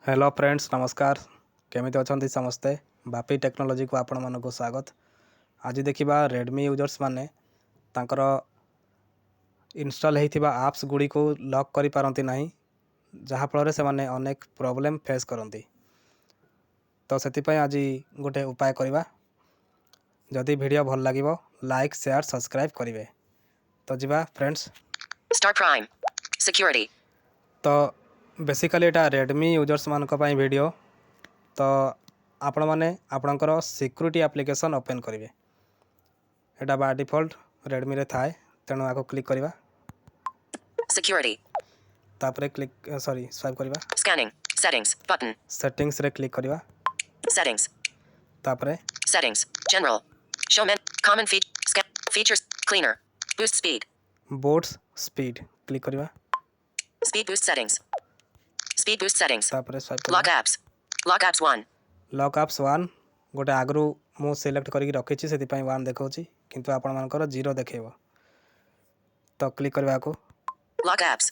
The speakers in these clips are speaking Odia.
ହ୍ୟାଲୋ ଫ୍ରେଣ୍ଡସ୍, ନମସ୍କାର। କେମିତି ଅଛନ୍ତି ସମସ୍ତେ? ବାପି ଟେକ୍ନୋଲୋଜିକୁ ଆପଣମାନଙ୍କୁ ସ୍ୱାଗତ। ଆଜି ଦେଖିବା, ରେଡ଼ମି ୟୁଜର୍ସ ମାନେ ତାଙ୍କର ଇନଷ୍ଟଲ୍ ହେଇଥିବା ଆପ୍ସ ଗୁଡ଼ିକୁ ଲକ୍ କରିପାରନ୍ତି ନାହିଁ, ଯାହାଫଳରେ ସେମାନେ ଅନେକ ପ୍ରୋବ୍ଲେମ୍ ଫେସ୍ କରନ୍ତି। ତ ସେଥିପାଇଁ ଆଜି ଗୋଟେ ଉପାୟ କରିବା। ଯଦି ଭିଡ଼ିଓ ଭଲ ଲାଗିବ, ଲାଇକ୍, ସେୟାର, ସବସ୍କ୍ରାଇବ୍ କରିବେ। ତ ଯିବା ଫ୍ରେଣ୍ଡସ୍। Star Prime. Security. ତ ବେସିକାଲି ଏଇଟା ରେଡ଼ମି ୟୁଜର୍ସମାନଙ୍କ ପାଇଁ ଭିଡ଼ିଓ। ତ ଆପଣମାନେ ଆପଣଙ୍କର ସିକ୍ୟୁରିଟି ଆପ୍ଲିକେସନ୍ ଓପେନ୍ କରିବେ। ଏଇଟା ବାଇ ଡିଫଲ୍ଟ ରେଡ଼ମିରେ ଥାଏ, ତେଣୁ ଆକୁ କ୍ଲିକ୍ କରିବା। Security. ତାପରେ କ୍ଲିକ୍, ସରି, ସ୍ୱାଇପ୍ କରିବା। Scanning. Settings. Button. ସେଟିଂସରେ କ୍ଲିକ୍ କରିବା। Settings. ତାପରେ Settings. General. Show men. Common scan. Features. Cleaner. Boost speed. Boost speed click କରିବା। Speed boost settings. Speed boost settings. ତାପରେ ସ୍ୱାଇପ୍ Lock କରିବା। Apps. Lock apps 1. Lock apps 1 ଗୋଟେ ଆଗରୁ ମୁଁ ସିଲେକ୍ଟ କରିକି ରଖିଛି, ସେଥିପାଇଁ 1 ଦେଖାଉଛି, କିନ୍ତୁ ଆପଣମାନଙ୍କର 0 ଦେଖେଇବ। ତ କ୍ଲିକ୍ କରିବା ଆକୁ। Lock apps.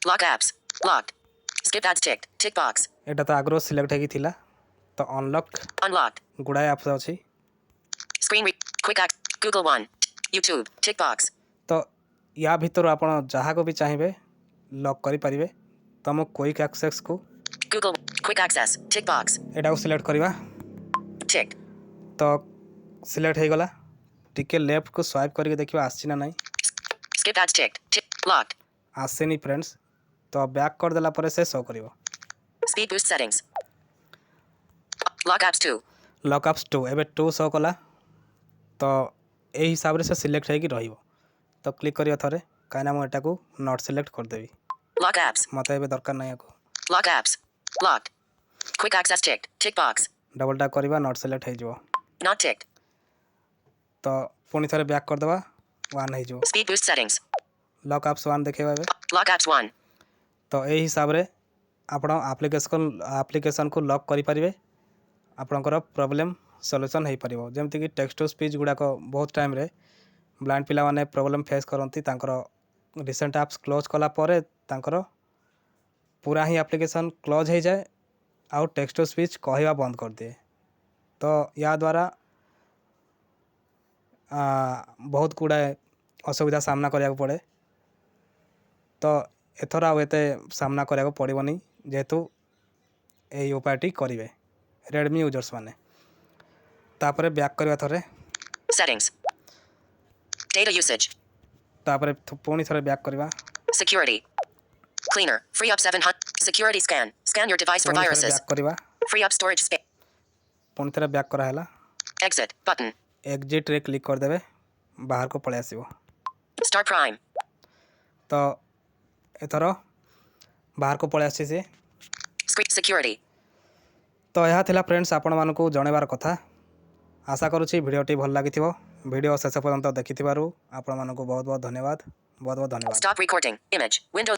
Lock apps. Locked. Skip ads ticked. Tick box. ଏଇଟା ତ ଆଗରୁ ସିଲେକ୍ଟ ହେଇକି ଥିଲା, ତ ଅନଲକ୍ Unlocked. ଗୁଡ଼ାଏ ଆପ୍ସ ଅଛି। Screen Quick act. Google 1. YouTube. Tick box. ତ ୟା ଭିତରୁ ଆପଣ ଯାହାକୁ ବି ଚାହିଁବେ ଲକ୍ କରିପାରିବେ। ତ ମୁଁ କୁଇକ୍ ଆକ୍ସେସ୍କୁ Google. Quick access. Tick box. ଏଇଟାକୁ ସିଲେକ୍ଟ କରିବା। Ticked. ତ ସିଲେକ୍ଟ ହେଇଗଲା। ଟିକେ ଲେଫ୍ଟକୁ ସ୍ୱାଇପ୍ କରିକି ଦେଖିବା ଆସିଛି ନା ନାହିଁ। Skip ads ticked. Tick. Locked. ଆସିନି ଫ୍ରେଣ୍ଡସ୍। ତ ବ୍ୟାକ୍ କରିଦେଲା ପରେ ସେ ଶୋ କରିବ। Speed boost settings. Lock apps 2. Lock apps 2, ଏବେ 2 ଶୋ କଲା। ତ ଏଇ ହିସାବରେ ସେ ସିଲେକ୍ଟ ହେଇକି ରହିବ। ତ କ୍ଲିକ୍ କରିବା ଥରେ, କାହିଁକିନା ମୁଁ ଏଟାକୁ not select କରିଦେବି। Lock apps. ମୋତେ ଏବେ ଦରକାର ନାହିଁ ଆକୁ। Lock apps. Locked. Quick access ticked. Tick box. Double tap କରିବା, not select ହେଇଯିବ। Not ticked. ତ ପୁଣି ଥରେ ବ୍ୟାକ୍ କରିଦେବା, 1 ହେଇଯିବ। Speed boost settings. Lock apps 1 ଦେଖେଇବ ଏବେ। Lock apps 1. ତ ଏଇ ହିସାବରେ ଆପଣ ଆପ୍ଲିକେସନ୍କୁ ଲକ୍ କରିପାରିବେ, ଆପଣଙ୍କର ପ୍ରୋବ୍ଲେମ୍ ସଲ୍ୟୁସନ୍ ହେଇପାରିବ। ଯେମିତିକି ଟେକ୍ସଟ ଟୁ ସ୍ପିଚ୍ ଗୁଡ଼ାକ ବହୁତ ଟାଇମ୍ରେ ବ୍ଲାଇଣ୍ଡ ପିଲାମାନେ ପ୍ରୋବ୍ଲେମ୍ ଫେସ୍ କରନ୍ତି। ତାଙ୍କର ରିସେଣ୍ଟ ଆପ୍ସ କ୍ଲୋଜ୍ କଲା ପରେ ତାଙ୍କର ପୁରା ହିଁ ଆପ୍ଲିକେସନ୍ କ୍ଲୋଜ୍ ହେଇଯାଏ ଆଉ ଟେକ୍ସଟ ଟୁ ସ୍ପିଚ୍ କହିବା ବନ୍ଦ କରିଦିଏ। ତ ୟା ଦ୍ୱାରା ବହୁତ ଗୁଡ଼ାଏ ଅସୁବିଧା ସାମ୍ନା କରିବାକୁ ପଡ଼େ। ତ ଏଥର ଆଉ ଏତେ ସାମ୍ନା କରିବାକୁ ପଡ଼ିବନି, ଯେହେତୁ ଏଇ ଉପାୟଟି କରିବେ ରେଡ଼ମି ୟୁଜର୍ସ ମାନେ। ତାପରେ ବ୍ୟାକ୍ କରିବା ଥରେ। Settings. Data usage. ତାପରେ ପୁଣି ଥରେ ବ୍ୟାକ୍ କରିବା। Security. Cleaner. Free up 700. Security scan. Scan your device for ପୁଣି ଥରେ viruses. Back କରିବା। Free up storage space. ପୁଣି ଥରେ ବ୍ୟାକ୍ କରାହେଲା। Exit. Button. ଏକ୍ଜିଟ୍ରେ କ୍ଲିକ୍ କରିଦେବେ, ବାହାରକୁ ପଳେଇ ଆସିବ। Star Prime. ତ ଏଥର ବାହାରକୁ ପଳେଇ ଆସିଛି ସିଏ। Screen. Security. ତ ଏହା ଥିଲା ଫ୍ରେଣ୍ଡସ୍ ଆପଣମାନଙ୍କୁ ଜଣାଇବାର କଥା। ଆଶା କରୁଛି ଭିଡ଼ିଓଟି ଭଲ ଲାଗିଥିବ। ଭିଡ଼ିଓ ଶେଷ ପର୍ଯ୍ୟନ୍ତ ଦେଖିଥିବାରୁ ଆପଣମାନଙ୍କୁ ବହୁତ ବହୁତ ଧନ୍ୟବାଦ, ବହୁତ ବହୁତ ଧନ୍ୟବାଦ। Stop recording. Image. Window.